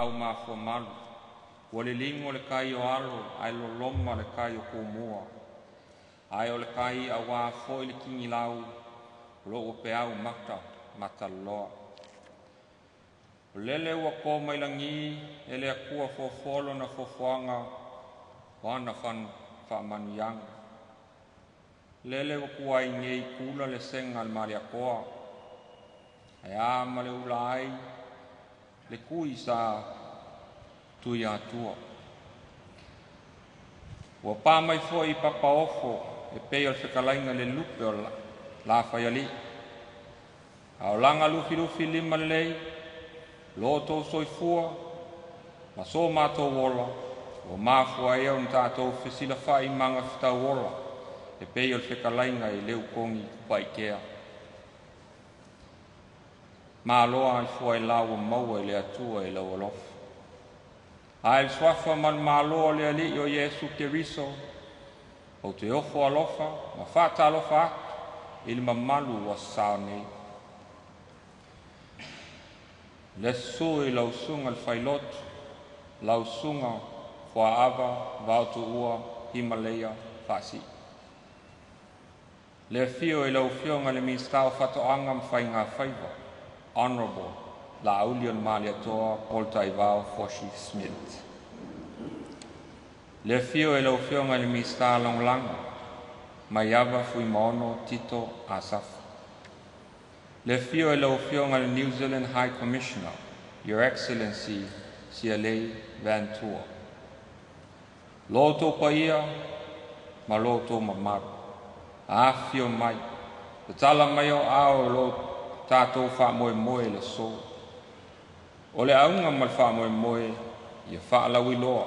laau mafuamalu, ua liligo le tai o Alo ae loloma le tai o Tumua, ae o le tai aua foi le tigilau o loo peau mata mataloa. O lele ua to mai lagi e le Atua foafoa lona foafoaga o ana faamanuiaga. Lele ua tuai nei tula le sega a le Malietoa, ae a ma le ula ai le tui sa Tuiatua. Ua pa mai foi Papaofo e pei o le fetalaiga i le lupe o Lafaialii, a o laga lufilufi limalelei lo outou soifua ma so matou ola ua mafua ai ona tatou fesilafai i magafetau e pei o le fetalaiga i Leutogi Tupaitea. Malo afua ailao ua maua e le Atua i lau alofa. Ae i le suafa manumalo o le Alii o Iesu Keriso, ou te ofo alofa ma faatalofa atu i le mamalu ua sasaa nei. Le susu i lau susuga i le Failotu, lau susuga Fuaava Vaotuua Himalea Faasii. Le afio i lau Afioga i le Minisita o Faatoaga ma Faiga Faiva, Honorable Laaulialemalietoa Polataivao Fosi Smith. Le afio i lau Afioga i le Minisita Lagolago, Maiava Fuimaono Tito Asafo. Le afio i lau Afioga i le New Zealand High Commissioner, Your Excellency Sialei Vantua. Lo outou paia ma lo outou mamalu, afifio mai, tatala mai o aao o lo tatou faamoemoe i le aso. O le auga ma le faamoemoe ia faalauiloa,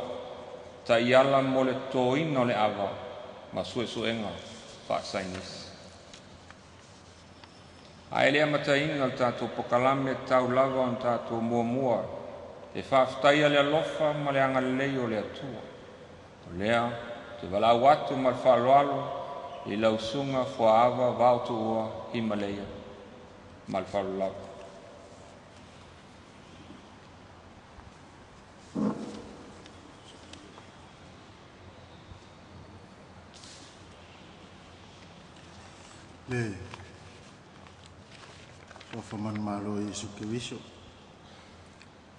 taiala mo le totoina o le ava ma suesuega faasaienisi. Ae le amataina le tatou polokalame, e tatau lava ona tatou muamua e faafetaia le alofa ma le agalelei o le Atua. O lea ou te valaau atu ma le faaaloalo i lau Susuga Fuaava Vaotuua Himalea. Ma le faaaloalo lava. Le suafa manumalo o Iesu Keriso,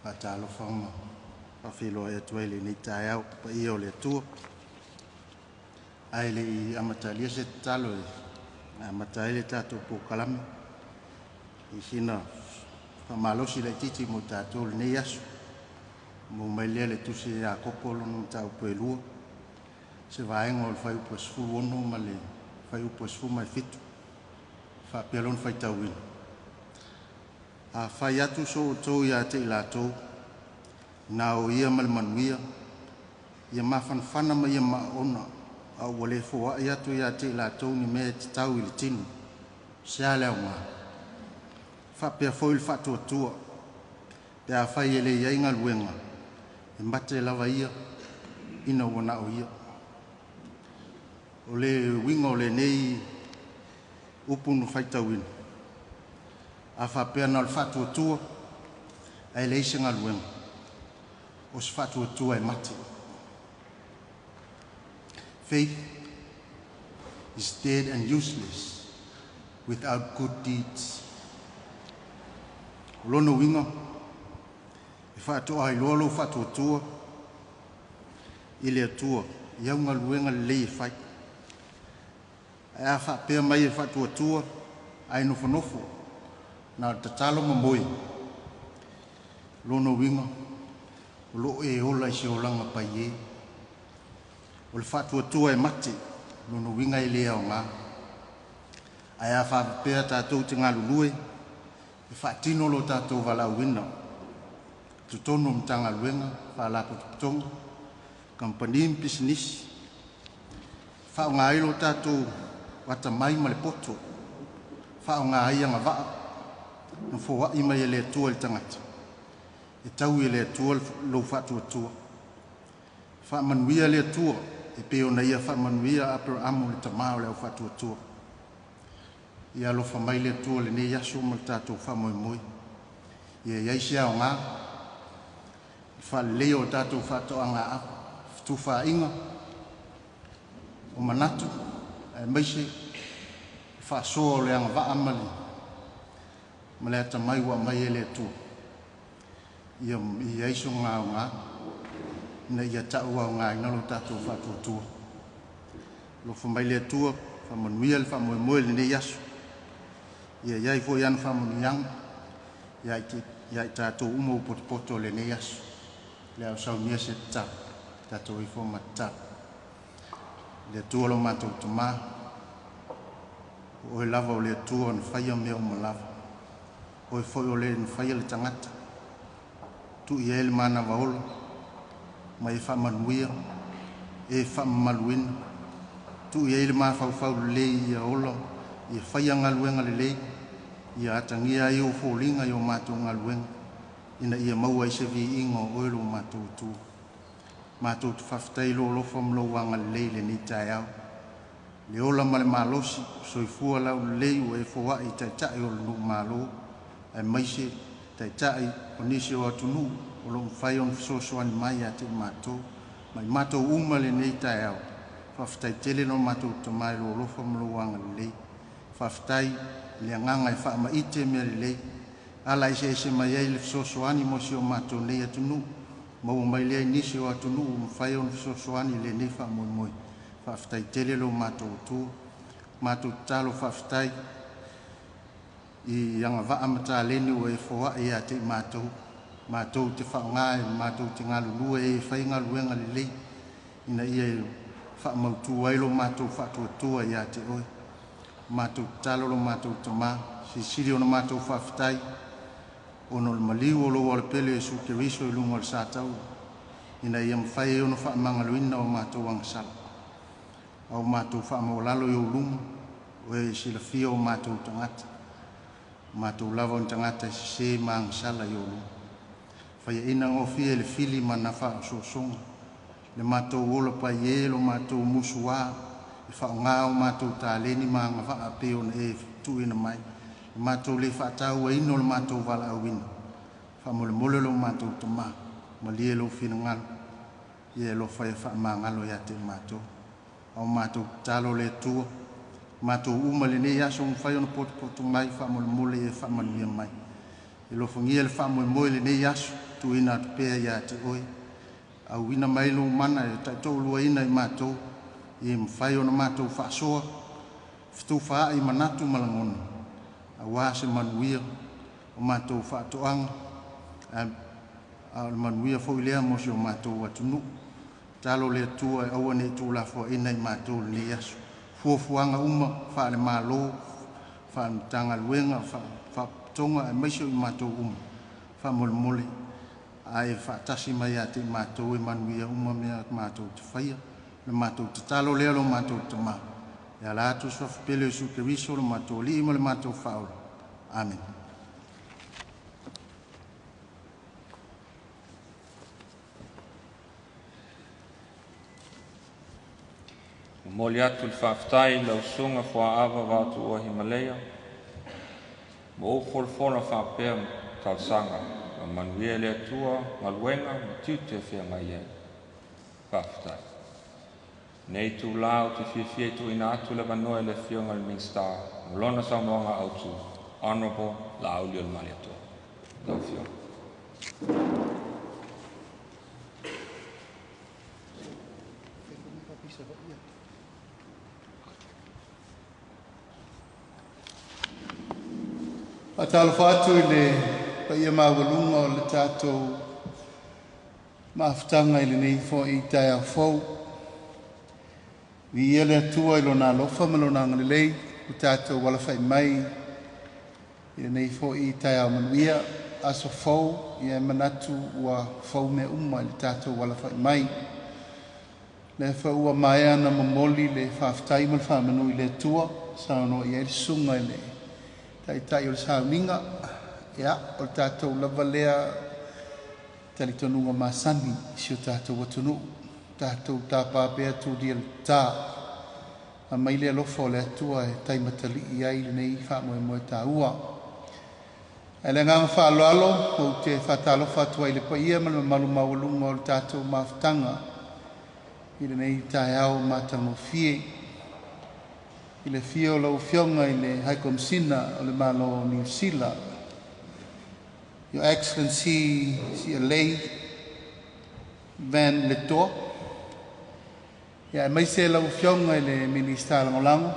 faatalofa ma faafeiloai atu ai i lenei taeao i le paia o le Atua. Ae le i amatalia se tatalo e amata ai le tatou polokalame, i sina faamalosi laitiiti mo tatou i lenei aso. Maua mai lea i le tusi a Iakopo lona mataupu e 2, se vaega o le fuaiupu e 16 ma le fuaiupu e 17, faapea lona faitauina. A fai atu so outou ia te i latou, na o ia ma le manuia, ia mafanafana ma ia maona, a ua le foai atu ia te i latou ni mea e tatau i le tino, se a le aoga? Faapea foi le faatuatua, pe afai e le i ai galuega, e mate lava ia ina ua na o ia. O le uiga o lenei upu na faitauina, a faapea na o le faatuatua ae leai se galuega, o se faatuatua e mate. Faith is dead and useless without good deeds. O lona uiga, e faatoa iloa lou faatuatua i le Atua i au galuega lelei e fai. Ae a faapea mai e faatuatua ae nofonofo na o le tatalo ma moe, lona uiga o loo e ola i se olaga paie. O le faatuatua e mate, lona uiga e le aoga. Ae a faapea tatou te galulue e faatino lo tatou valaauina totonu o Matagaluega, Faalapotopotoga, Kamupani ma Pisinisi, faaaoga ai lo tatou atamai ma le poto, faaaoga ai agavaa na foai mai e le Atua i le tagata, e taui e le Atua lou faatuatua. Faamanuia le Atua e pei ona ia faamanuia Aperamo le tama o le aufaatuatua. Ia alofa mai le Atua i lenei aso ma le tatou faamoemoe. Ia i ai se aoga Faaleleia o tatou faatoaga fetufaaiga o manatu aemaise faasoa o le agavaa ma le atamai ua aumai e le Atua ia i ai soga aoga ina ia ta'u aogaina lo tatou faatuatua. Alofa mai le Atua, faamanuia le faamoemoe i lenei aso, ia i ai foi ana faamanuiaga ia i tatou uma ua potopoto i lenei aso. Le a saunia se tatalo, tatou ifo ma tatalo. Le Atua lo matou Tamā, o oe lava o le Atua na faia mea uma lava, oe foi o le na faia le tagata, tuu i ai le manava ola, ma e faamanuia, e faamamaluina, tuu i ai le mafaufau lelei ia ola, ia faia galuega lelei, ia atagia ai ou foliga i o matou galuega, ina ia maua ai se viiga o oe lo matou Atua. Matou te faafetai i lou alofa ma lou agalelei i lenei taeao. Le ola ma le malosi, soifua laulelei ua e foai i taitai o le nuu malo, aemaise taitai o nisi o atunuu o lo o mafai ona fesoasoani mai ia te i matou, ma i matou uma lenei taeao. Faafetai tele lo matou Tamā i lou alofa ma lou agalelei. Faafetai i le agaga e faamaite mea lelei, ala eseese mai ai le fesoasoani mo si o matou nei atunuu, maua mai lea i nisi o atunuu ua mafai ona fesoasoani i lenei faamoemoe. Faafetai tele lo matou Atua. Matou tatalo faafetai i agavaa ma taleni ua e foai ia te i matou, matou te faaaoga e matou te galulue e fai galuega lelei ina ia faamautu ai lo matou faatuatua ia te oe. Matou tatalo lo matou Tamā, silisili ona matou faafetai ona o le maliu o lou Alapele Iesu Keriso i luga o le sa taua, ina ia mafai ai ona faamagaloina o matou agasala. A o matou faamaualalo i ou luma, o e silafia o matou tagata, matou lava o ni tagata e sesē ma agasala i ou luma. Faiaina gofie i le fili ma na faaosoosoga, le matou ola paie lo matou musuā, e faaaogā o matou taleni ma agavaa pei ona e tuuina mai, le matou lē faatauaina o le matou valaauina. Faamolemole lo matou Tamā, malie lou finagalo, ia e alofa e faamagalo ia te i matou. A o matou tatalo le Atua, matou uma lenei aso ua mafai ona potopoto mai, faamolemole ia e faamanuia mai. E alofagia le faamoemoe i lenei aso, tuuina atu pea ia te oe. Auina mai lou mana e taitoaluaina i matou, ia mafai ona matou faasoa, fetufaai manatu ma lagona, auā se manuia o matou faatoaga, a o le manuia foi lea mo si o matou atunuu. Talo le Atua e aua nei tuulafoaiina i matou lenei aso. Fuafuaga uma faale-Malo, faale-Matagaluega, faalapotopotoga aemaise o i matou uma. Faamolemole ae faatasi mai ia te i matou e manuia uma mea matou te faia. Le matou tatalo lea lo matou Tamā. E ala atu suafa pele o Iesu Keriso lo matou Alii ma le matou Faaola. Amene. Momoli atu le faafetai i lau Susuga Fuaava Vaotuua Himalaya mo ou folafola faapea ma talosaga. Faamanuia e le Atua galuega ma tiute e feagai ai. Faafetai. Nei itulā ou te fiafia e tuuina atu le avanoa i le Afioga i le Minisita mo lona saunoaga autu, Honorable Laaulialemalietoa. Lau Afioga. Faatalofa atu i le paia maualuga o le tatou mafutaga i lenei foi taeao fou. Viia le Atua i Lona alofa ma Lona agalelei ua tatou alafai mai i lenei foi taeao manuia, aso fou, ia e manatu ua fou mea uma i le tatou alafai mai. Lea foi ua maea ona momoli le faafetai ma le faamanu i le Atua, saunoa i ai le susuga i le Taitai o le sauniga. Ia, o le tatou lava lea talitonuga masani i si o tatou atunuu, tatou tapa pea tulia le tā, aumai le alofa o le Atua e taimatalii ai lenei faamoemoe taua. Ae le agaga faaaloalo ou te faatalofa atu ai i le paia ma le mamalu maualuga o le tatou mafutaga i lenei taeao matagofie. I le afio o lau Afioga i le High Komesina o le Malo o Niu Sila, Your Excellency Sialei Van Letoa, ia aemaise lau Afioga i le Minisita Lagolago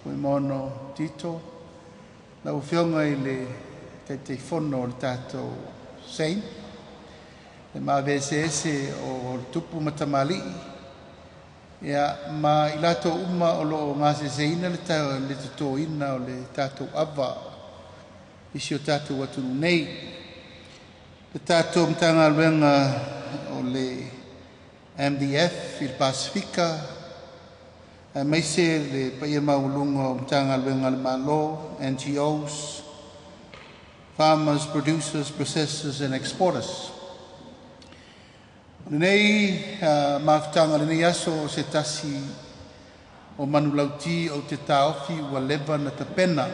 Fuimaono Tito, lau Afioga i le Taitaifono o le tatou SANE, le maave eseese o tupu ma tamalii, ia ma i latou uma o lo o gaseseina le totoina o le tatou ava i si o tatou atunuu nei. Le tatou Matagaluega o le MDF i le Pasefika, aemaise le paia maualuga o Matagaluega a le Malo, NGOs, farmers, producers, processors and exporters. O lenei mafutaga o lenei aso o se tasi o manulauti ou te taofi ua leva na tapena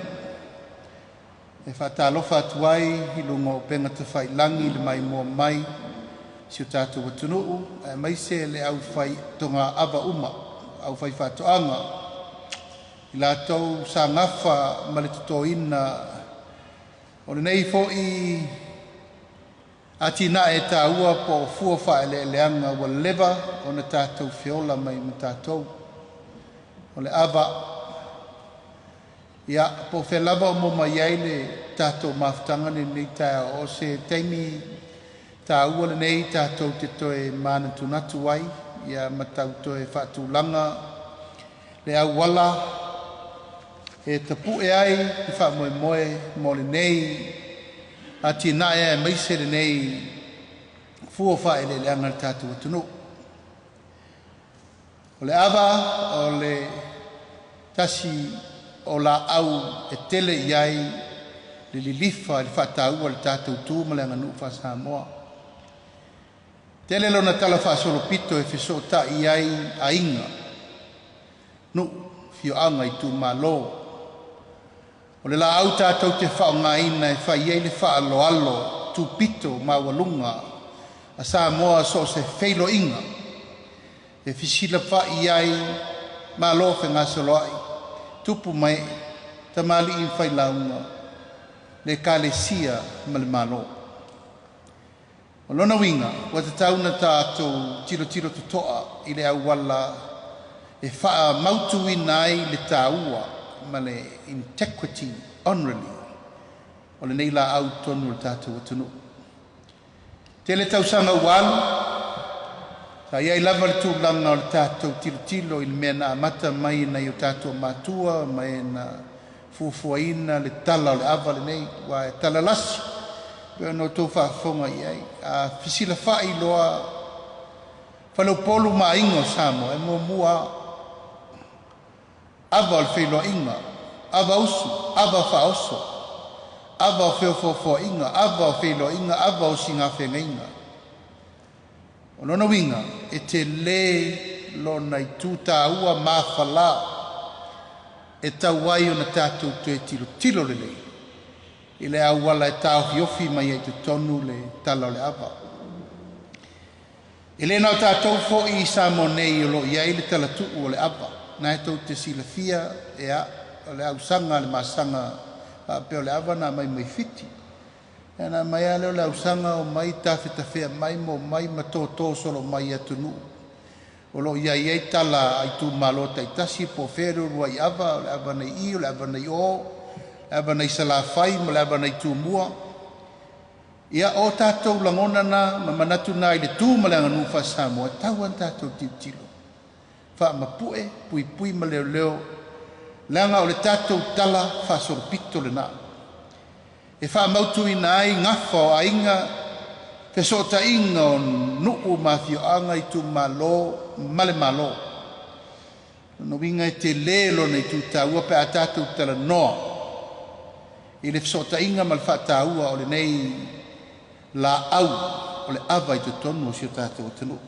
e faatalofa atu ai i luga o upega tafailagi le maimoa mai si o tatou atunuu aemaise le aufaitogaava uma, aufaifaatoaga, i latou sa gafa ma le totoina o lenei foi atinae taua po o fua o faaeleeleaga ua leva ona tatou feola mai ma tatou, o le ava. Ia, po o fea lava o maua mai ai le tatou mafutaga nei i lenei taeao, o se taimi taua lenei tatou te toe manatunatu ai ia ma tau toe faatulaga le auala e tapue ai le faamoemoe mo lenei atinae aemaise lenei fua o faaeleeleaga a le tatou atunuu. O le ava o le tasi o laau e tele i ai le lilifa i le faataua o le tatou tu ma le aganuu faa-Samoa. Tele lona talafaasolopito e fesootai ai aiga, nuu, afioaga, itumalo. O le laau tatou te faaaogaina e fai ai le faaaloalo tupito maualuga a Samoa so o se feiloaiga e fesilafai ai malo fegasoloai, tupu ma ee, tamalii ma failauga, le Ekalesia ma le Malo. O lona uiga, ua tatau ona tatou tilotilo totoa i le auala e faamautuina ai le taua ma le integrity honorary o lenei laau i totonu o le tatou atunuu. Tele tausaga ua alu, sa i ai lava le tulaga o le tatou tilotilo i le mea na amata mai e nai o tatou matua ma e na fuafuaina le tala o le ava lenei, ua e talalasi pe ona outou faafofoga i ai. A fesilafai loa faleupolu ma aiga o Samoa, e muamua ava o le feiloaiga, ava usu, ava faaoso, ava o feofoofoaiga, ava o feiloaiga, ava o sigafegaiga. O lona uiga, e tele lona itu taua mafala e tau ai ona tatou toe tilotilo lelei i le auala e taofiofi mai ai totonu le tala o le ava. E le na o tatou foi i Samoa nei o lo o i ai le talatuu o le ava, na e tou te silafia ea o le ausaga a le masaga faapea o le ava na aumai mai Fiti. Ia na aumai lava lea o le ausaga o mai tafetafea mai ma omai ma toto solo mai i atunuu o lo o i ai ai tala a itumalo taitasi po o fea le uluai ava, o le ava nei i, o le ava nei o, le ava nei Salafai ma le ava nei Tumua. Ia, o tatou lagona na ma manatu na i le tu ma le aganuu faa-Samoa, e tatau ona tatou tilotilo, faamapue, puipui ma leoleo, leaga o le tatou tala faasolopito lena e faamautuina ai gafa o aiga, fesootaiga o nuu ma afioaga, itumalo ma le Malo. Lona uiga e tele lona itu taua pe a tatou talanoa i le fesootaiga ma le faataua o lenei laau o le ava i totonu o si o tatou atunuu.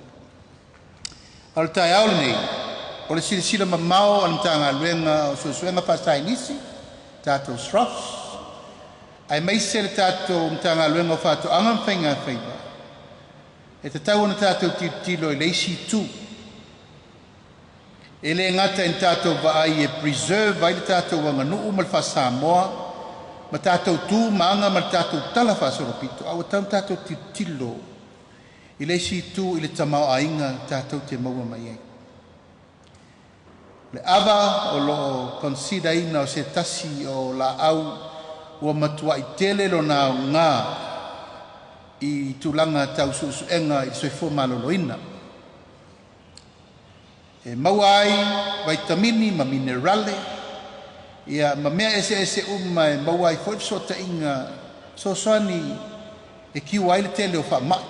A o le taeao lenei, o le silasila mamao a le Matagaluega o Suesuega Faasaienisi, tatou SROS, Aemaise le tatou Matagaluega o Faatoaga ma Faiga Faiva, e tatau ona tatou tilotilo i le isi itu. E le gata ina tatou vaai e preserve ai le tatou aganuu ma le faa-Samoa ma tatou tu ma aga ma le tatou tala faasolopito, a ua tatau ona tatou tilotilo i le isi itu i le tamaoaiga tatou te maua mai ai. Le ava o lo o consider ina o se tasi o laau ua matuai tele lona aoga i tulaga tau suesuega i le soifua maloloina. E maua ai vaitamini ma minerale ia ma mea eseese uma e maua ai foi le fesootaiga fesoasoani e kiua ai le tele o faamai.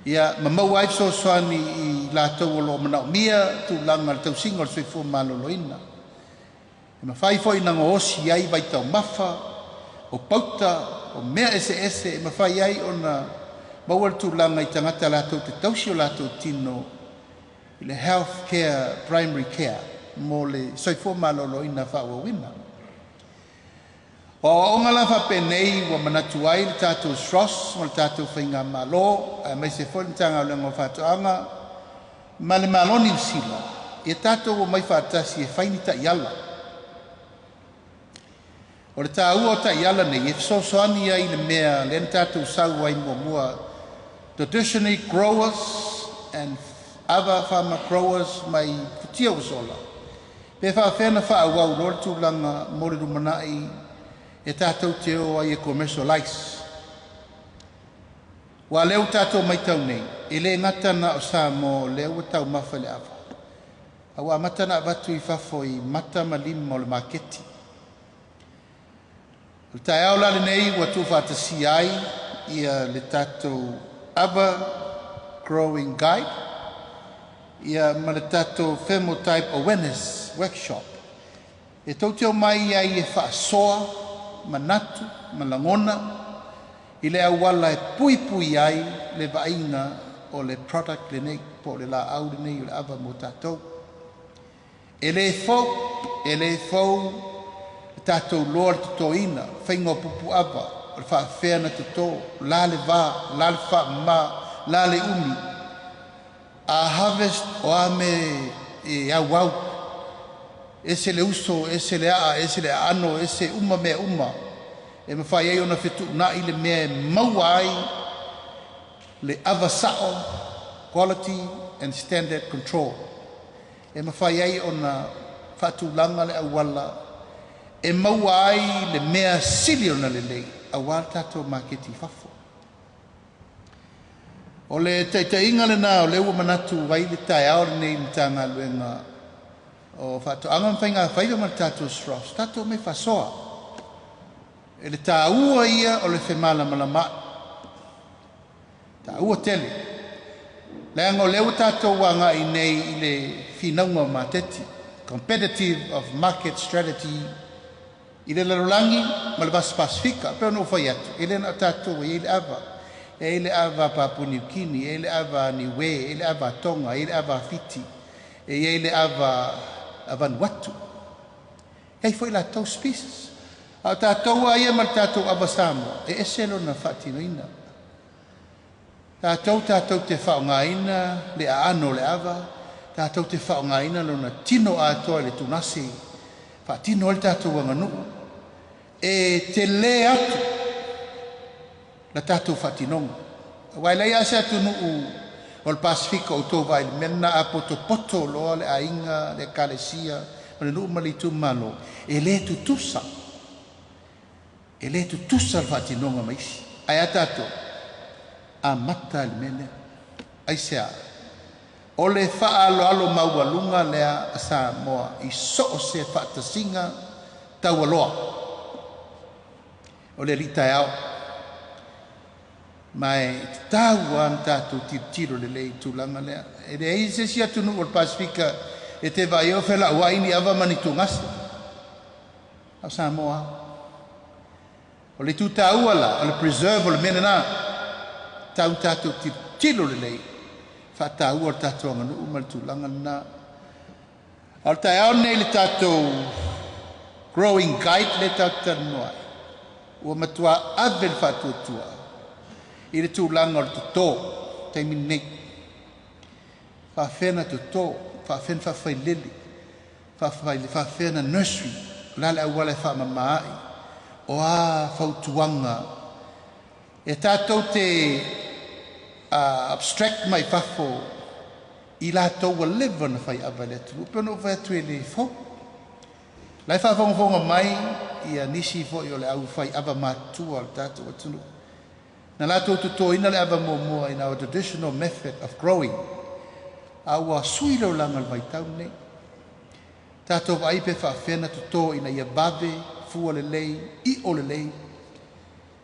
Ia ma maua ai fesoasoani i latou o lo o manaomia tulaga o le tausiga o le soifua maloloina. E mafai foi ona gaosi ai vaitaumafa, o pauta, o mea eseese e mafai ai ona maua le tulaga i tagata latou te tausi o latou tino i le health care, primary care mo le soifua maloloina faaauauina. O aoaoga la faapenei ua manatu ai le tatou SROS ma le tatou Faigamalo aemaise foi le Matagaluega o Faatoaga ma le Malo Niu Sila, ia tatou omai faatasi e fai ni taiala. O le taua o taiala nei e fesoasoani ai i le mea lea na tatou sau ai muamua, traditionally growers and other farmer growers mai futia ua sola, pe faafefea ona faaauau loa le tulaga mo le lumanai e tatou te o ai e commercialize. Ua lea ua tatou matau nei, e le gata na o Samoa o lea ua taumafa i le ava, a ua amata ona avatu i fafo i mata ma lima o le maketi. O le taeao la lenei ua tuufaatasia ai ia le tatou Ava Growing Guide ia ma le tatou Phenotype Awareness Workshop. E tou te omai ai e faasoa manatu ma lagona i le auala e puipui ai le vaaiga o le product lenei po o le laau lenei o le ava mo tatou. E le fou, e le fou le tatou loa le totoina, faiga o pupu ava, o le faafefea na toto, la le va, la le faamama, la le umi. A harvest o a me e auau, ese le uso, ese le aa, ese le aano, ese uma mea uma. E mafai ai ona fetuunai le mea e maua ai le ava sao, quality and standard control. E mafai ai ona faatulaga le auala e maua ai le mea sili ona lelei aua le tatou maketi i fafo. O le taitaiga lena o lea ua manatu ai le taeao lenei i le Matagaluega o Faatoaga ma Faiga Faiva ma le tatou SROS, tatou mea faasoa. E le taua ia o le femalamalamaai. Taua tele. Leaga o lea ua tatou agai nei i le finauga o maketi, competitive of market strategy i le lalolagi ma le Vasa Pasifika. Pe ona ou fai atu, e le na o tatou e i ai le ava. E i ai le ava a Papua Niukini, e i ai le ava a Niue, e i ai le ava a Tonga, e i ai le ava a Fiti, e i ai le ava a Vanuatu. E ai foi latou species. A o tatou a ia ma le tatou ava Samoa, e ese lona faatinoina. Tatou tatou te faaaogaina le aano o le ava, tatou te faaaogaina lona tino atoa i le tugase, faatino ai le tatou aganuu, e tele atu la tatou faatinoga. Aua e leai lava se atunuu o le Pasefika o outou vaai i le mea lena a potopoto loa le aiga, le ekalesia, ma le nuu ma le itumalo, e le tutusa. E le tutusa le faatinoga ma isi. Ae a tatou, amata i le mea lea. Aisea? O le faaaloalo maualuga lea a Samoa i so o se faatasiga taualoa o le alii taeao. Ma e tatau lava ona tatou tilotilo lelei i le tulaga lea. E leai se isi atunuu o le Pasefika e te vaai o felauai ni ava ma ni tugase. A o Samoa. O le itu taua la, o le preserve o le mea lena. Tau tatou tilotilo lelei, faataua o le tatou aganuu ma le tulaga lena. A o le taeao lenei i le tatou growing guide le tatou talanoa ai. Ua matuā ave le faatuatua i le tulaga o le totō taimi nei. Faafefea na totō, faafefea na faafailele, faafefea na nursery, o le a le auala e faamamā ai, o a fautuaga e tatou te abstract mai fafo i latou ua leva na fai ava i le atunuu. Pe ona ou fai atu e le fou. La e faafogafoga mai ia nisi foi o le au fai ava matutua o le tatou atunuu. Na latou totoina le ava muamua in our traditional method of growing. A ua sui le olaga o le vaitau nei. Tatou vaai pe faafefea na toto ina ia vave, fua lelei, i'o lelei,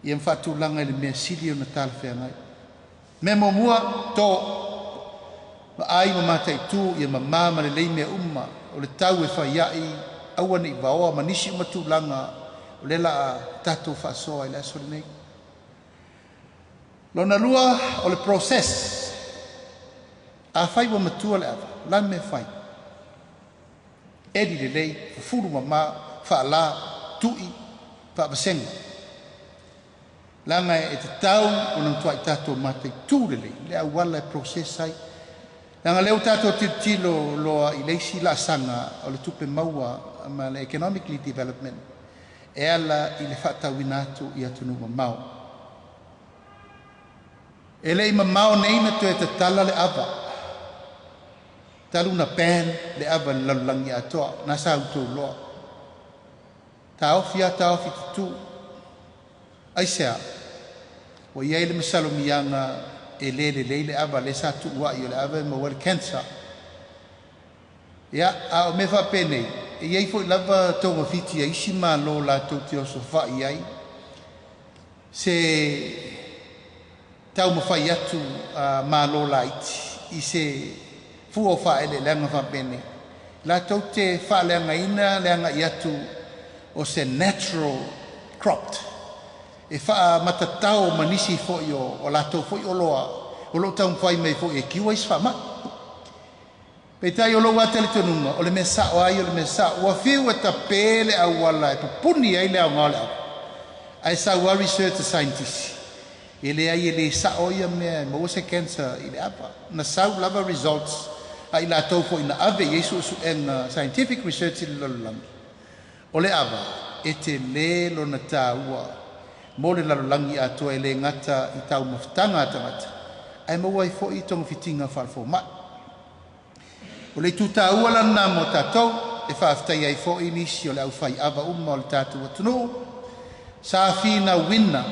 ia ma faatulaga i le mea sili ona talafeagai. Mea muamua, to vaai ma mataitu ia mamā ma lelei mea uma o le tau e fai ai aua nei vaoa ma nisi uma tulaga o lea la tatou faasoa i le aso lenei. Lona lua o le process. Afai ua matua le ava, la mea fai. Eli lelei, fufulu mamā, faalā, tu'i, faavasega. Laga e tatau ona matuai tatou mataitū lelei le auala e process ai. Leaga lea ua tatou tilotilo loa i le isi laasaga o le tupe maua ma le economically development e ala i le faatauina atu i atunuu mamao. E le i mamao nei na toe tatala le ava. Talu na ban le ava i le lalolagi atoa, na sa utou loa. Taofi a taofi tutū. Aisea, ua i ai le masalomiaga e le lelei le ava lea sa tuuai o le ava e maua ai le cancer. Ia, a o mea faapenei, e i ai foi lava togafiti a isi Malo latou te osofai ai se taumafai atu a Malo laiti i se fua o faaeleeleaga faapenei, latou te faaleagaina le agai atu o se natural crop e faamatatao ma nisi foi o latou foi oloa o lo o taumafai mai foi e kiua isi faamai. Peitai o lou lava talitonuga, o le mea sao lava ia o le mea sao. Ua fiu e tapē le auala e pupuni ai le aoga o le ava, ae sau lava research a scientist, e leai e lē sao ia mea e maua se cancer i le ava. Na sau lava results a i latou foi na ave i ai suesuega scientific research i le lalolagi, o le ava e telē lona tāua mo le lalolagi atoa e le gata i taumafataga a tagata, ae maua ai foi togafitiga faalefomai. O le itu tāua lana mo tatou e faafetai ai foi nisi o le aufai ava uma o le tatou atunuu sa finauina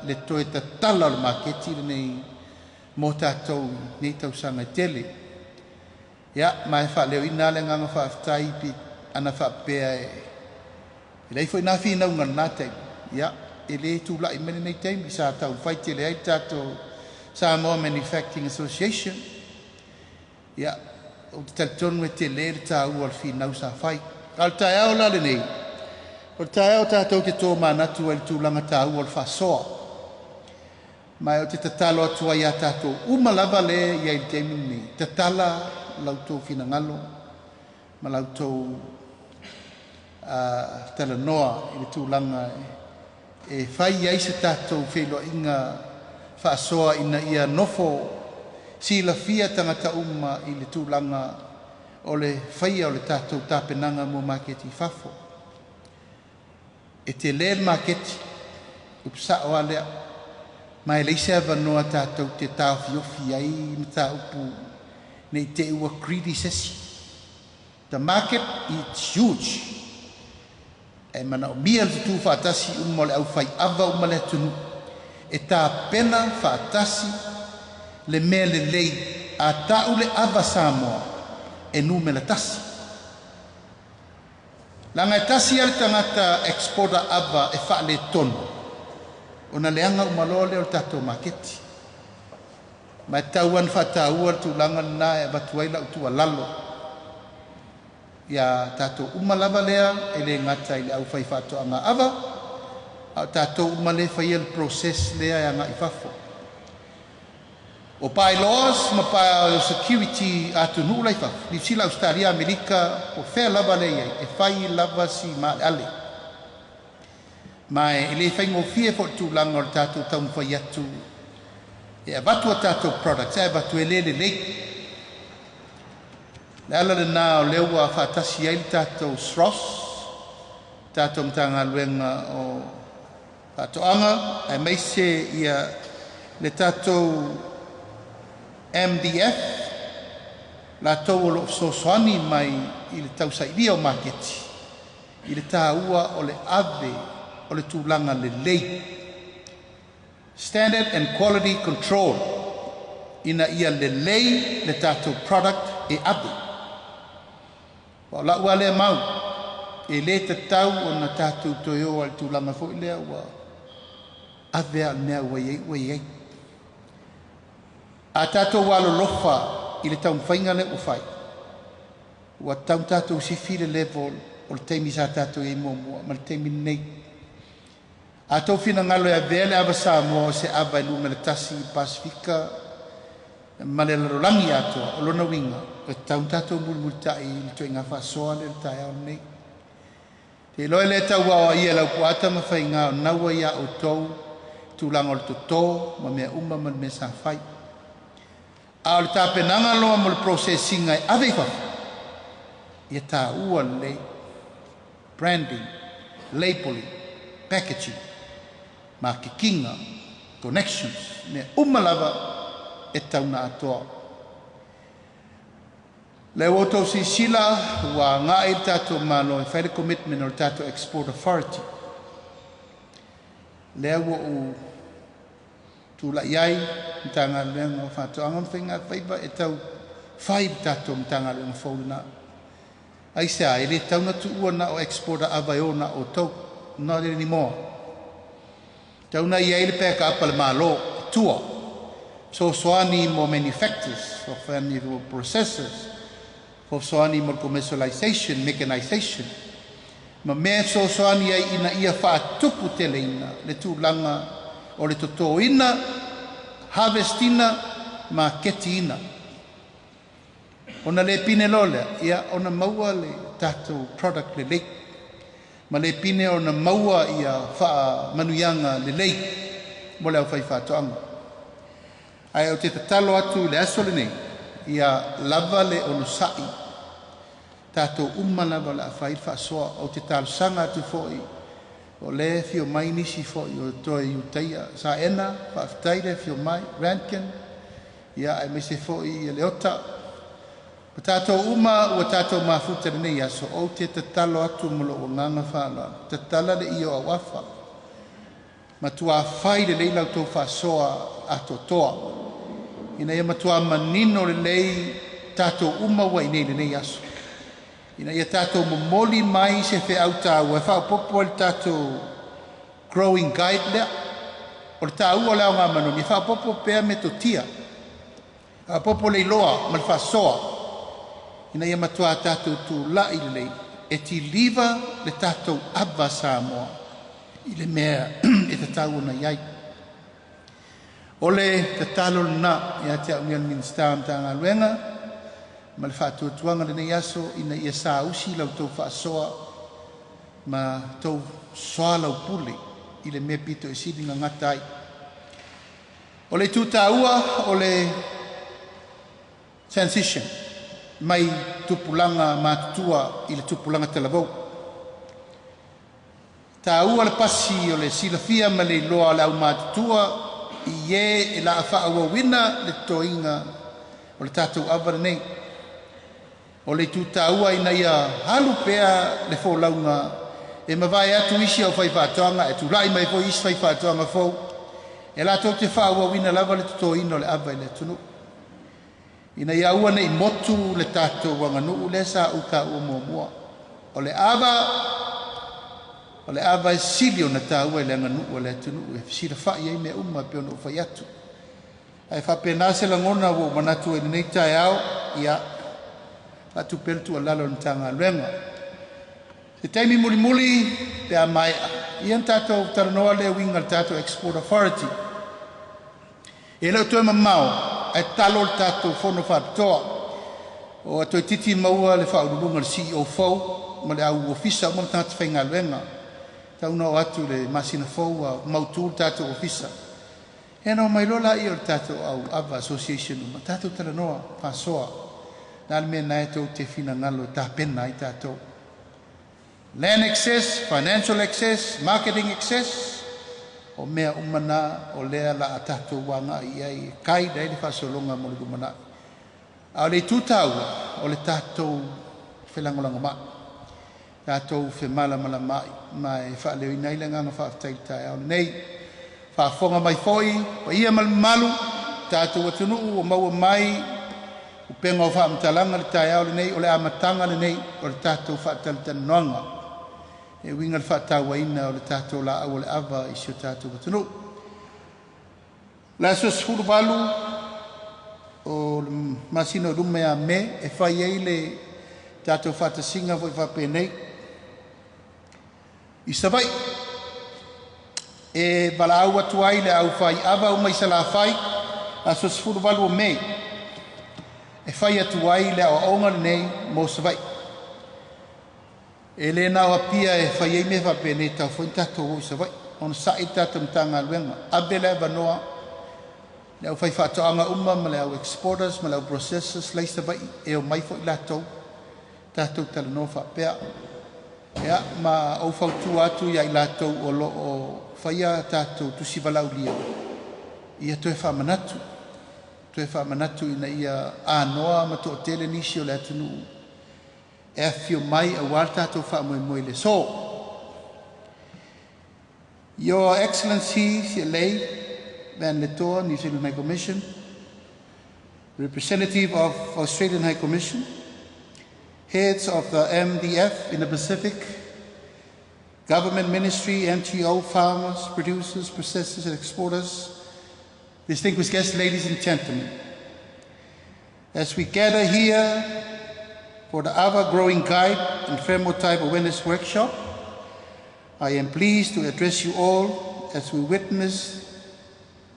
le toe tatala o le maketi lenei mo tatou nei tausaga e tele. Ia, ma e faaleoina le agaga faafetai pi ana faapea e leai foi na finauga lena taimi. Ia, e le tula'i mai lenei taimi sa taumafai tele ai le tatou Samoa Manufacturing Association. Ia, ou te talitonu e telē le tāua o le finau sa fai. A o le taeao la lenei, o le taeao tatou te tomanatu ai i le tulaga taua o le faasoa. Ma ou te tatalo atu ai iā tatou uma lava lea i ai i le taimi lenei, tatala la outou finagalo ma la outou talanoa i le tulaga e fai ai se tatou feiloaiga faasoa ina ia nofo silafia tagata uma i le tulaga o le faia o le tatou tapenaga mo maketi i fafo. E telē le maketi, upu sao lava lea, ma e leai se avanoa tatou te taofiofi ai mataupu nei te i ua greedy se isi. The market is huge. E manaomia le tutū faatasi uma o le aufai ava uma le atunuu e tapena faatasi le mea lelei a ta'u le ava Samoa e numera tasi. Leaga e tasi lava le tagata exporter ava e faaletonu, ona leaga uma loa lea o le tatou maketi. Ma e tatau lava ona faataua le tulaga lena e avatu ai lau tuualalo iā tatou uma lava lea e le gata i le aufai faatoaga ava, a o tatou uma lea e faia le process lea e agai i fafo. O bylaws ma biosecurity a atunuu la i fafo, Niu Sila, Ausetalia, Amerika, po o fea lava lea i ai, e fai lava si maaleale. Ma e le faigofie fo'i le tulaga o le tatou taumafai atu e avatu a tatou products ae avatu e le lelei. Le ala lenā o lea ua faatasi ai le tatou SROS, tatou Matagaluega o Faatoaga, aemaise ia le tatou MDF, latou o loo fesoasoani mai i le tausailia o maketi i le taua o le ave o le tulaga lelei, standard and quality control, ina ia lelei le tatou product e ave. O lau a lea mau, e le tatau ona tatou toe o ai i le tulaga foi lea ua ave a o le mea ua i ai ua i ai. A tatou alolofa i le taumafaiga lea ua fai, ua tatau tatou sifi le level o le taimi sa tatou i ai muamua ma le taimi lenei. A tou finagalo e avea le ava Samoa o se ava e numera tasi i Pasefika ma le lalolagi atoa, o lona uiga e tatau tatou mulimulita'i i le ituaiga faasoa lea i le taeao lenei. Te iloa e le tauaoaia e Laupua Tamafaiga o naua ia outou tulaga o le toto ma mea uma ma le mea sa fai. A o le tapenaga loa mo le process ina e ave i fafo, ia taua lelei branding, labeling, packaging, maketiga, connections, mea uma lava e tatau ona atoa. Le ua outou silasila ua agai le tatou Malo e fai le commitment o le tatou Export Authority. Lea ua ou tulai ai Matagaluega o Faatoaga ma Faiga Faiva e tau fai le tatou Matagaluega fou lena. Aisea? E le tatau ona tuua na o exporter ava e o na outou, not anymore. Tatau ona i ai le backup a le Malo i tua, fesoasoani mo manufacturers, fesoasoani mo processors, fesoasoani mo le commercialization, mechanization, ma mea e fesoasoani ai ina ia faatupu teleina le tulaga o le totoina, harvestina, maketiina. Ona le pine loa lea, ia ona maua le tatou product lelei, ma le pine ona maua ia faamanuiaga lelei mo le aufai faatoaga. Ae ou te tatalo atu i le aso lenei, ia lava le onosa'i, tatou uma lava o le a fai le faasoa. Ou te talosaga atu foi, o lea e afio mai nisi foi o toe Iutaia Saena, faafetai le afio mai, Rankin, ia aemaise foi Leota, o tatou uma ua tatou mafuta i lenei aso. Ou te tatalo atu ma lou agaga faaaloalo, tatala le ie o auafa, matua fai lelei la outou faasoa atoatoa, ina ia matua manino lelei tatou uma ua i nei i lenei aso, ina ia tatou momoli mai se feau taua e faaopoopo ai le tatou growing guide lea. O le taua o le aoga manogi e faaopoopo pea metotia, faaopoopo le iloa ma le faasoa, ina ia matua tatou tula'i lelei e tiliva le tatou ava Samoa i le mea e tatau ona i ai. O le tatalo lenā ia te au nei o le Minisita o Matagaluega ma le faatuatuaga lenei aso, ina ia sausi la outou faasoa ma tou soalaupule i le mea pito e sili gagata ai. O le itu taua o le transition mai tupulaga matutua i le tupulaga talavou. Taua le pasi o le silafia ma le iloa o le aumatutua i e e la faaauauina le totoina o le tatou ava lenei. O le itu taua ina ia alu pea le folauga e mavae atu isi au faifaatoaga e tula'i mai foi isi faifaatoaga fou e latou te faaauauina lava le totoina o le ava i le atunuu, ina ia aua nei motu le tatou aganuu lea sa ou taua muamua. O le ava, o le ava e sili ona taua i le aganuu a le atunuu e fesilafa'i ai mea uma e pei ona ou fai atu. Ae faapena se lagona ua ou manatu ai i lenei taeao, ia faatupe le tuualalo a le Matagaluega. Se taimi mulimuli pe a maea, ia na tatou talanoa lea uiga le tatou Export Authority. E le o toe mamao ae talo le tatou fono faapitoa o toeitiiti maua le faauluuluga le CEO fou ma le au ofisa uma ma tagata faigaluega. Tatau ona oo atu i le masina fou ua mautu le tatou ofisa. Ia ona omai loa lea o le tatou au ava association uma, tatou talanoa faasoa. O le a le mea lena tou te finagalo e tapena ai tatou. Land access, financial access, marketing access, o mea uma na o lea la a tatou agai i ai e guide ai le faasologa mo le lumanai. A o le itu taua, o le tatou felagolagomai, tatou femalamalamaai ma e faaleoina ai le agaga faafetai i le taeao lenei. Faafofoga mai foi paia ma le mamalu tatou atunuu ua maua mai upega o faamatalaga le taeao lenei, o le amataga lenei o le tatou faatalatalanoaga e uiga le faatauaina o le tatou laau o le ava i si o tatou atunuu. Le aso 18 o le masina o luma ia Me e fai ai le tatou faatasiga foi faapenei i Savaii e valaau atu ai le aufai ava uma i Salafai aso 18 o Me e fai atu ai le aoaoga lenei mo Savaii. E le na o Apia e fai ai mea faapenei, tatau foi ona tatou o i Savaii, onosai le tatou Matagaluega, ave le avanoa le aufaifaatoaga uma ma le au exporters ma le au processors la i Savaii e omai foi latou tatou talanoa faapea. Ia ma ou fautua atu ia i latou o lo o faia tatou tusi valaaulia, ia toe faamanatu, toe faamanatu ina ia anoa ma toatele nisi o le atunuu e afifio mai aua le tatou faamoemoe i le aso. Your Excellency Lei Van Letoa, New Zealand High Commission, representative of Australian High Commission, heads of the MDF in the Pacific, government ministry, NGO, farmers, producers, processors, and exporters, distinguished guests, ladies and gentlemen. As we gather here for the Ava Growing Guide and Thermotype Awareness Workshop, I am pleased to address you all as we witness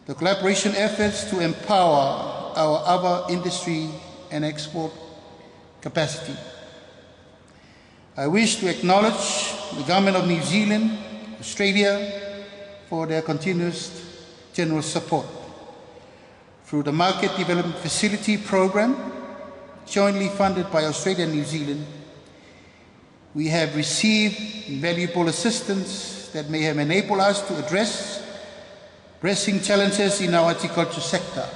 the collaboration efforts to empower our ava industry and export capacity. I wish to acknowledge the Government of New Zealand, Australia, for their continuous generous support. Through the Market Development Facility Program, jointly funded by Australia and New Zealand, we have received valuable assistance that may have enabled us to address pressing challenges in our agriculture sector.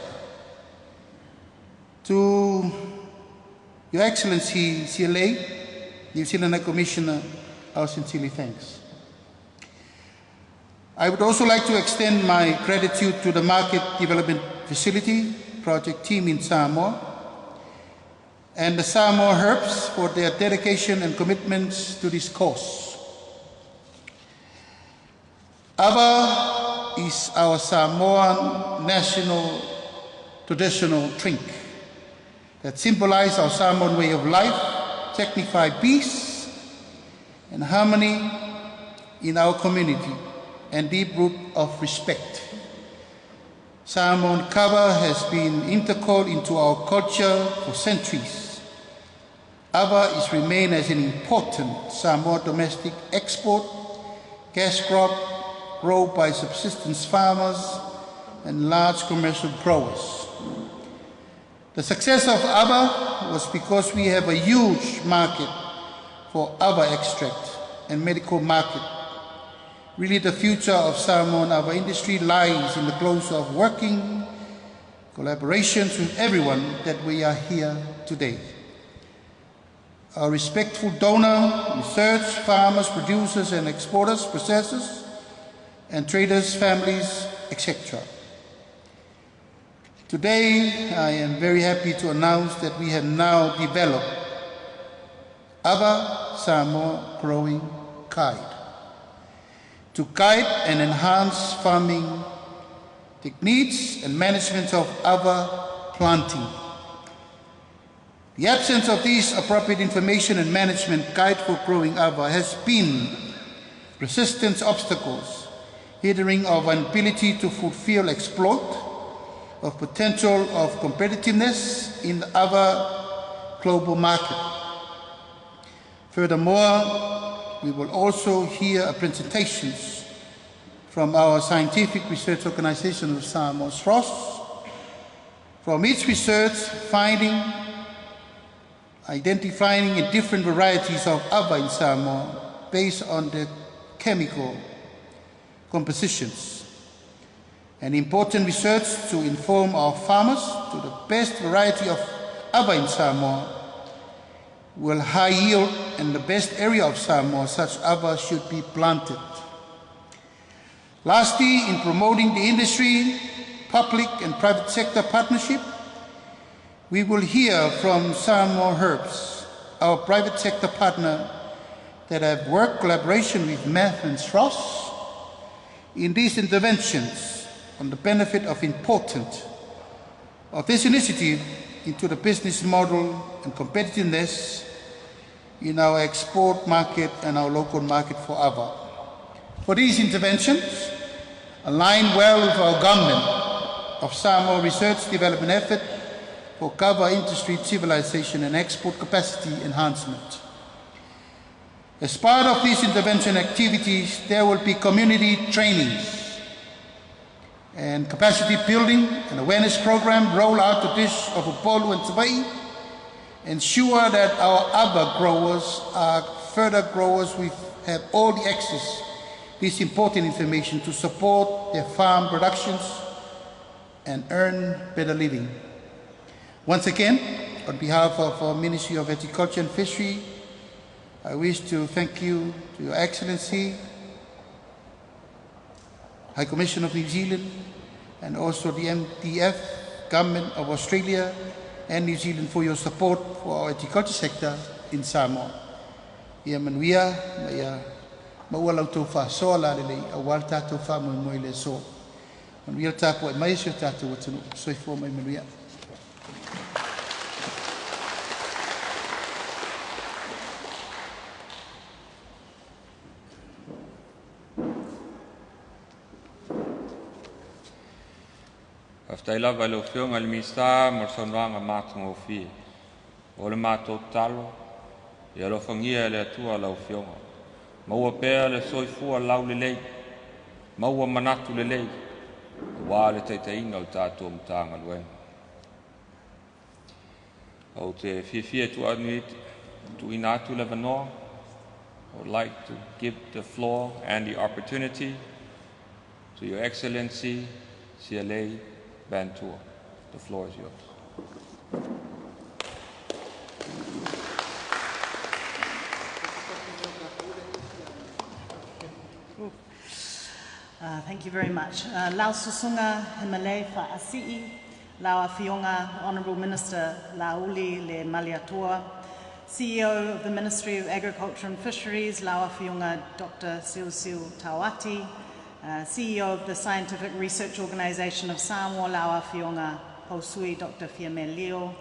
To Your Excellency CLA, New Zealand High Commissioner, our sincerely thanks. I would also like to extend my gratitude to the Market Development Facility project team in Samoa and the Samoa Herbs for their dedication and commitments to this cause. Ava is our Samoan national traditional drink that symbolize our Samoan way of life, signify peace and harmony in our community, and deep root of respect. Samoan kava has been integral into our culture for centuries. Ava is remained as an important Samoa domestic export, cash crop grown by subsistence farmers and large commercial growers. The success of Ava was because we have a huge market for Ava extract and medical market. Really, the future of Samoan Ava industry lies in the close of working collaborations with everyone that we are here today. Our respectful donor, research, farmers, producers and exporters, processors, and traders, families, etc. Today, I am very happy to announce that we have now developed Ava Samoa Growing Guide to guide and enhance farming techniques and management of Ava planting. The absence of this appropriate information and management guide for growing Ava has been persistent obstacles hindering our ability to fulfill exploit of potential of competitiveness in the Ava global market. Furthermore, we will also hear presentations from our Scientific Research Organization of Samoa, SROS, from its research finding, identifying different varieties of ava in Samoa based on the chemical compositions. An important research to inform our farmers to the best variety of ava in Samoa will high yield and the best area of Samoa such ava should be planted. Lastly, in promoting the industry, public and private sector partnership, we will hear from Samoa Herbs, our private sector partner that have worked collaboration with MEF and SROS in these interventions on the benefit of important of this initiative into the business model and competitiveness in our export market and our local market for AVA. For these interventions, align well with our government of Samoa research development effort for kava industry civilization and export capacity enhancement. As part of these intervention activities, there will be community trainings and capacity building and awareness program roll out to this of Upolu and Savaii, ensure that our other growers are further growers with have all the access this important information to support their farm productions and earn better living. Once again, on behalf of our Ministry of Agriculture and Fishery, I wish to thank you to Your Excellency, High Commission of New Zealand, and also the MDF, Government of Australia and New Zealand for your support for our agriculture sector in Samoa. Ia manuia, ma ia maua la outou faasoa lalelei auā le tatou faamoemoe i le aso. Manuia le tapuai mai a si o tatou atunuu. Soifua ma ia manuia. Faafetai lava i lau Afioga i le Minisita mo le saunoaga matagofie. O le matou tatalo, ia alofagia e le Atua lau Afioga. Maua pea le soifua laulelei, maua manatu lelei, auā le taitaiga o le tatou Matagaluega. Ou te fiafia e tuuina atu le avanoa. I would like to give the floor and the opportunity to Your Excellency Sialei Vantua. The floor is yours. Thank you very much. Lau Susunga Himalei Fa'asi'i, Lau Afioga, Honourable Minister Laauli Le Malietoa, CEO of the Ministry of Agriculture and Fisheries, Lau Afioga Dr. Seuseu Tauati, CEO of the Scientific Research Organisation of Samoa, Lau Afioga Pausui Dr. Fiame Leo,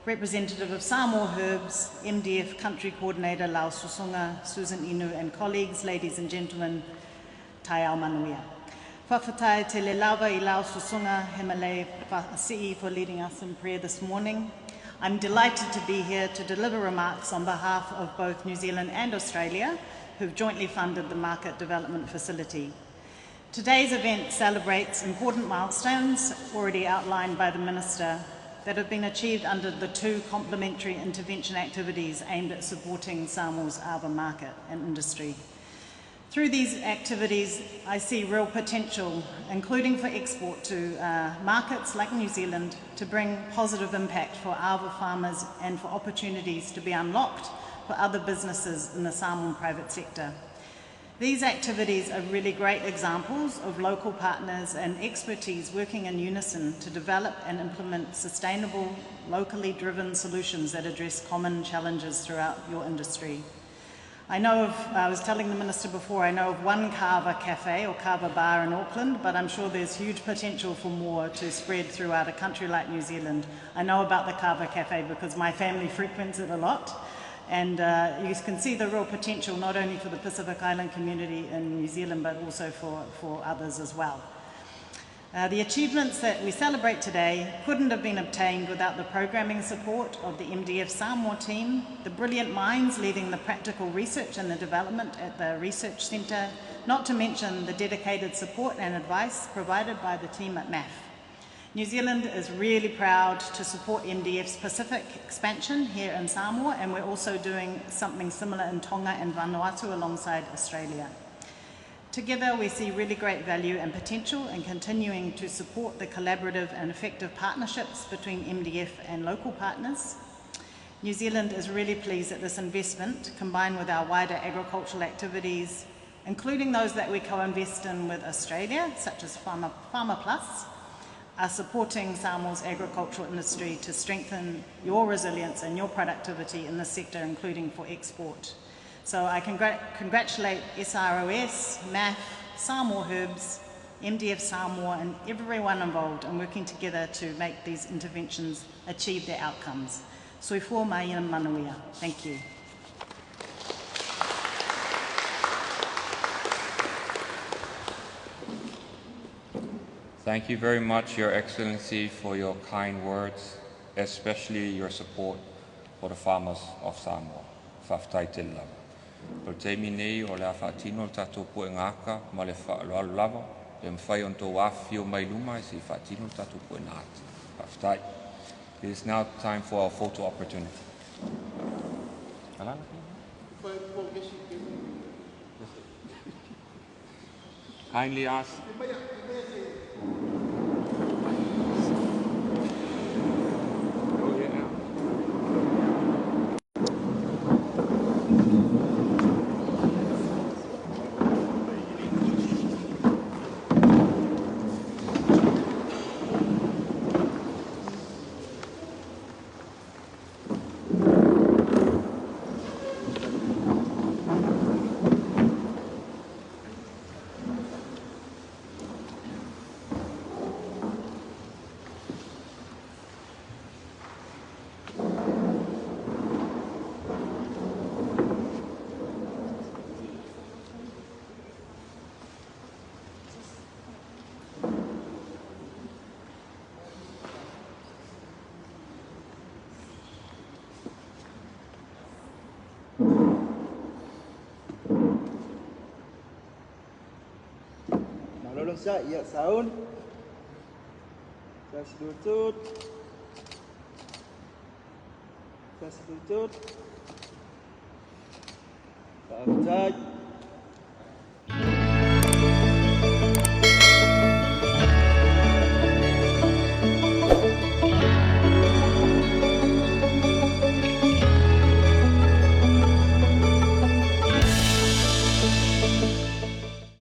representative of Samoa Herbs, MDF Country Coordinator Lau Susunga, Susan Inu and colleagues, ladies and gentlemen, taeao manuia. Faafetai tele lava i lau Susunga Himalay Fa'asi'i for leading us in prayer this morning. I'm delighted to be here to deliver remarks on behalf of both New Zealand and Australia, who've jointly funded the Market Development Facility. Today's event celebrates important milestones already outlined by the Minister that have been achieved under the two complementary intervention activities aimed at supporting Samoa's ava market and industry. Through these activities, I see real potential, including for export to markets like New Zealand, to bring positive impact for ava farmers and for opportunities to be unlocked for other businesses in the Samoan private sector. These activities are really great examples of local partners and expertise working in unison to develop and implement sustainable, locally driven solutions that address common challenges throughout your industry. I know of, I was telling the Minister before, I know of one kava cafe or kava bar in Auckland, but I'm sure there's huge potential for more to spread throughout a country like New Zealand. I know about the kava cafe because my family frequents it a lot. And you can see the real potential not only for the Pacific Island community in New Zealand, but also for others as well. The achievements that we celebrate today couldn't have been obtained without the programming support of the MDF Samoa team, the brilliant minds leading the practical research and the development at the research centre, not to mention the dedicated support and advice provided by the team at MAF. New Zealand is really proud to support MDF's Pacific expansion here in Samoa, and we're also doing something similar in Tonga and Vanuatu alongside Australia. Together, we see really great value and potential in continuing to support the collaborative and effective partnerships between MDF and local partners. New Zealand is really pleased that this investment, combined with our wider agricultural activities, including those that we co-invest in with Australia, such as Farmer Plus, are supporting Samoa's agricultural industry to strengthen your resilience and your productivity in the sector, including for export. So I congratulate SROS, MAF, Samoa Herbs, MDF Samoa, and everyone involved in working together to make these interventions achieve their outcomes. Soifua mai manuia. Thank you. Thank you very much, Your Excellency, for your kind words, especially your support for the farmers of Samoa. Faafetai tele lava. O le taimi nei o le a faatino le tatou puega ata ma le faaaloalo lava, le mafai ona outou afifio mai luma e se'i faatino le tatou puega ata. Faafetai. It is now time for our photo opportunity. Alala? Kindly ask. Oh, yeah. Malo sa ia saun. Sa silutut. Sa silutut. Faafetai.